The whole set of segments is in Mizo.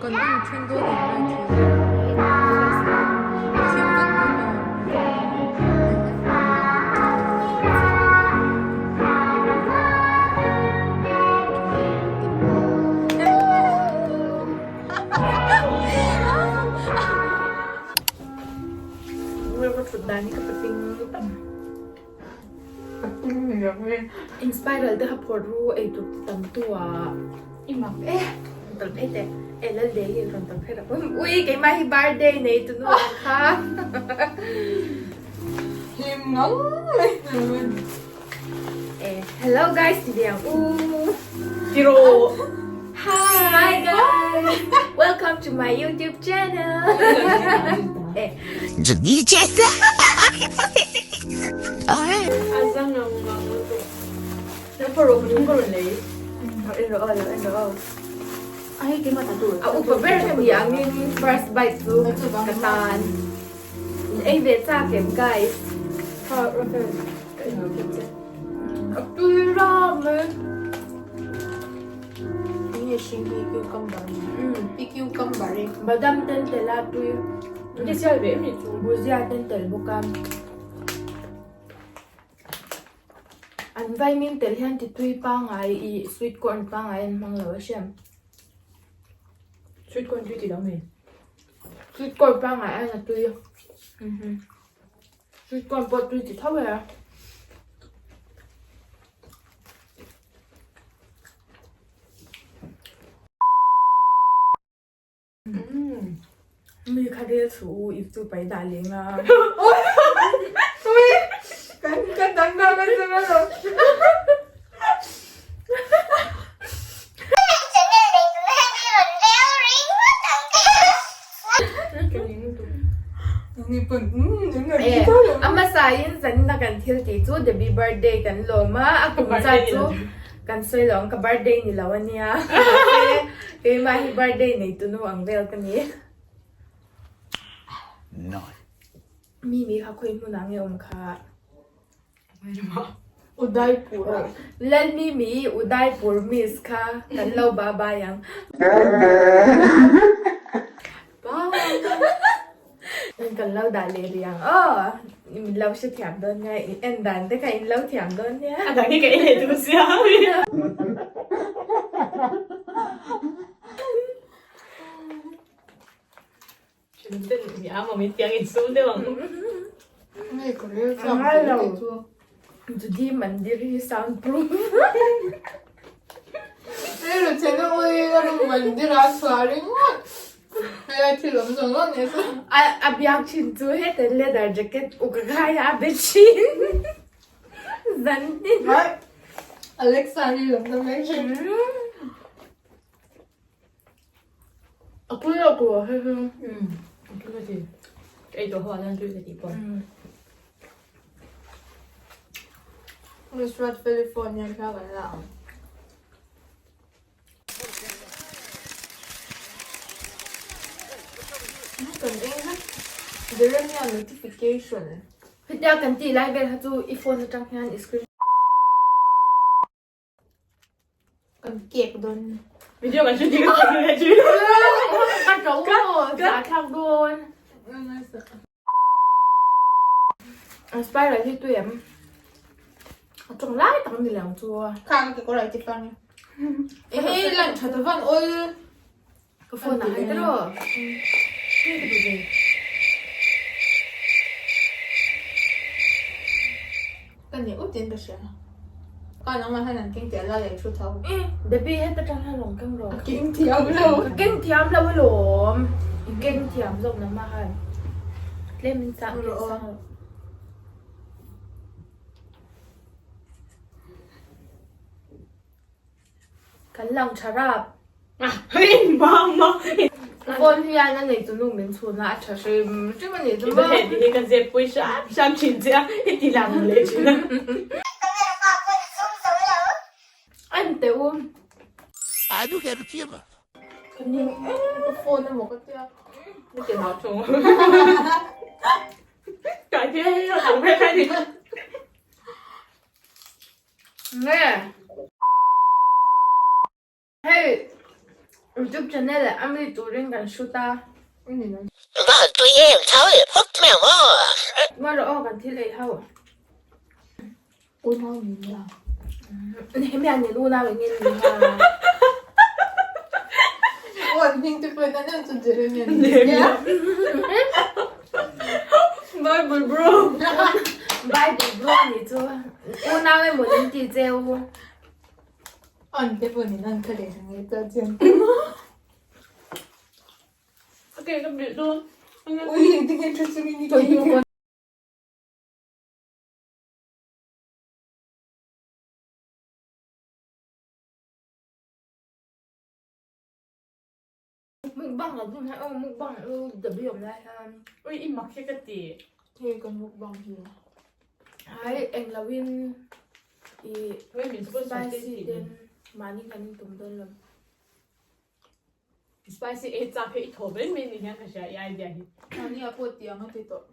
Kan en then dawn em mai thei. A thim vek dawn a. Inspiral te kha phawrh ru eitur ti tam tu ah i mak e rawn phei teh e lal dei hi rawn tam phei rawh ui keimah hi birthday nei tu nu ang kha Hlim ngang mai e hello guys ti ve ang u Tiro Hi guys welcome to my youtube channel e A upa ber ka ni angin first bite chu ka tan. In ei ve chak em guys? A tui ram e. Nge hring hi cucumber i cucumber e. Badam ten tel a tui. Nge sial ve em ni chu. Bhujia ten tel bawk a. An vaimin tel hian ti tui pangai i sweet corn pangai an hmang lo a hriam. Sweet corn tui ti lo mai. Sweet corn pangai an a tui. Sweet corn pawh tui ti tho e. Mi kha rel chu u if chu pai dah leng a. Kan kan dang dang kan zara lo. A hmasa in zanina kan thil tih chu Debbie birthday kan lawm a, a kum zat chu kan sawi lo ang ka birthday ni lo ania mahse keimah hi birthday nei tunu ang vel ka ni. Mimi kha khawi hmunah nge awm kha? Udaipur ah. Lal Mimi Udaipur miss kha kan lo ba bai ang. Kan lo dah leh rih ang aw. Min lo hre thiam dawn nia in en dan te kha in lo thiam dawn nia. A dang hi ka ei leh duh sia. Judy Mandir hi sound proof. A biak thin chu heta leather jacket uk a khai a a be thin. Zan tin. Alexa hi lam na mek thin. A tui lo tur a hei hi. Umm a tui ka ti. Ka ei tawh ho ah hian tui ka tih pawh. Miss Ruatfeli phone hian thla kan la ang. Kan eng vek. Jeremia notification. Hetia kan tih lai vel kha chu i phone atang hian i screen. Kan kek dawn. Video kan shooting ka thei chu. Ka to ka thlak dawn. A spiral hi tui em? A tawng lai tak ni lang chu. Kha ka kawr ai ti fang. Ehe lan tha ta van ol. Ka phone ah hai tiraw? Hei ka duh ve. Ka ni ut in ka hria. Ka nangmah hian an keng tih a la leh thu tho. Debbie heta tang hian rawn keng rawh. A keng thiam lo. Ka keng thiam lo alawm. I keng thiam zawk nangmah khan. Tlem in sang rawh aw. Kan lang tha rap. Phone hian a nei chu nu min chhun a, a tha hrim hrim a nih chu maw. Hei hi ka zep pui hram hram thin che a, i ti lang leh thin a. En teh u. Ka phone emaw ka tia. Ka ti hau thung. Kai hi hei a lang vek a ni. Nge. Hei. Youtube channel ah ami turin kan shoot a. Van tui em chau leh phawt mai ang aw. Ngarawh aw kan thil ei ho. Unau ni nia. Hemi an nen unau eng nge ni ha. Aw an hming te pawhin an en chu Jeremy an ni nia. Bible bro. Bible bro ni chu. Unau emaw nin ti cheu. An te pawh nin an kha leh ang e ta chian. Okay, ka bilh dawn. Ui, tinge thu chungin i tih. Mukbang lo hmun hi aw mukbang u W awm lai hian. Ui i mak hi ka ti. Hei kan mukbang hi. Hai eng lo in i Hei min sponsor te spicy ti. ten mahni kan in tum dawn lo. Spicy ei chak hi i thaw mai mai ni hian ka hria i idea hi. Mahni ah pawh tiang a ti tawh.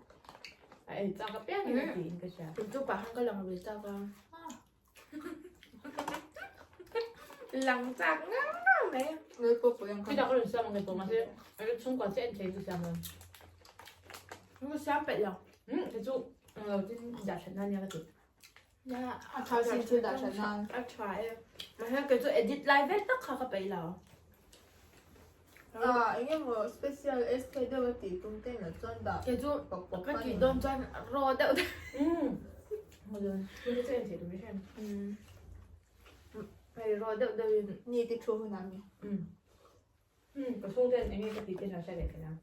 A ei chak apiang in a ti in ka hria. Chu pah khan ka lang ve chak a. Lang chak ngang ngang mai. Lei pawh pawh ang khan. Chutah ka rawn siam ang e tawh mahse a chhungkua chiah en thei chu siam lo. Ka siam peih lo. Kei chu ang lo tin dah that nan nia ka ti. A tha sin chu dah that nan. A tha e. Mahse kei chu edit lai vel tak kha ka peih lo. Ah eng emaw special SK deuh a tih tum te lah chuan dah Kei chu pawk pawk ka a tih ni. dawn chuan raw deuh deuh. Hei raw deuh deuh in. Ni ti thu hunah mi. Ka chhung ten eng nge ka tih te hla hria leh thei ang.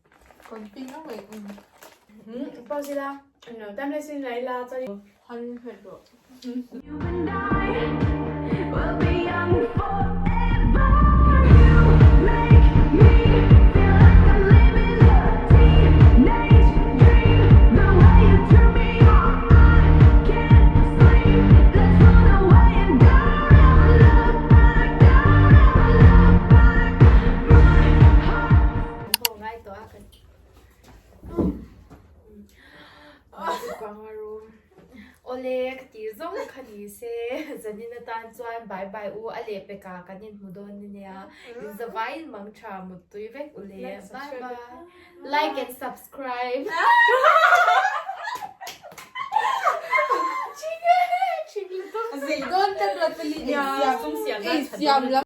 Kan ping ang leh um. Pause ila. Time le sin la ila chuan. Han hmet rawh. You and I will be young forever. You make me feel like I'm living a teenage dream. The way you turn me on, I can't sleep. Let's run away and don't ever look back. Don't ever look back. My heart. Ho ngai tawh a kan. Awle ka tih zawng kha ni se zanin atan chuan bye bye u a leh peka kan inhmu dawn ania inzavaiin mang tha muttui vek u le bye bye like and subscribe. Zei dawn ka ruat pali ei siam ei siam lam.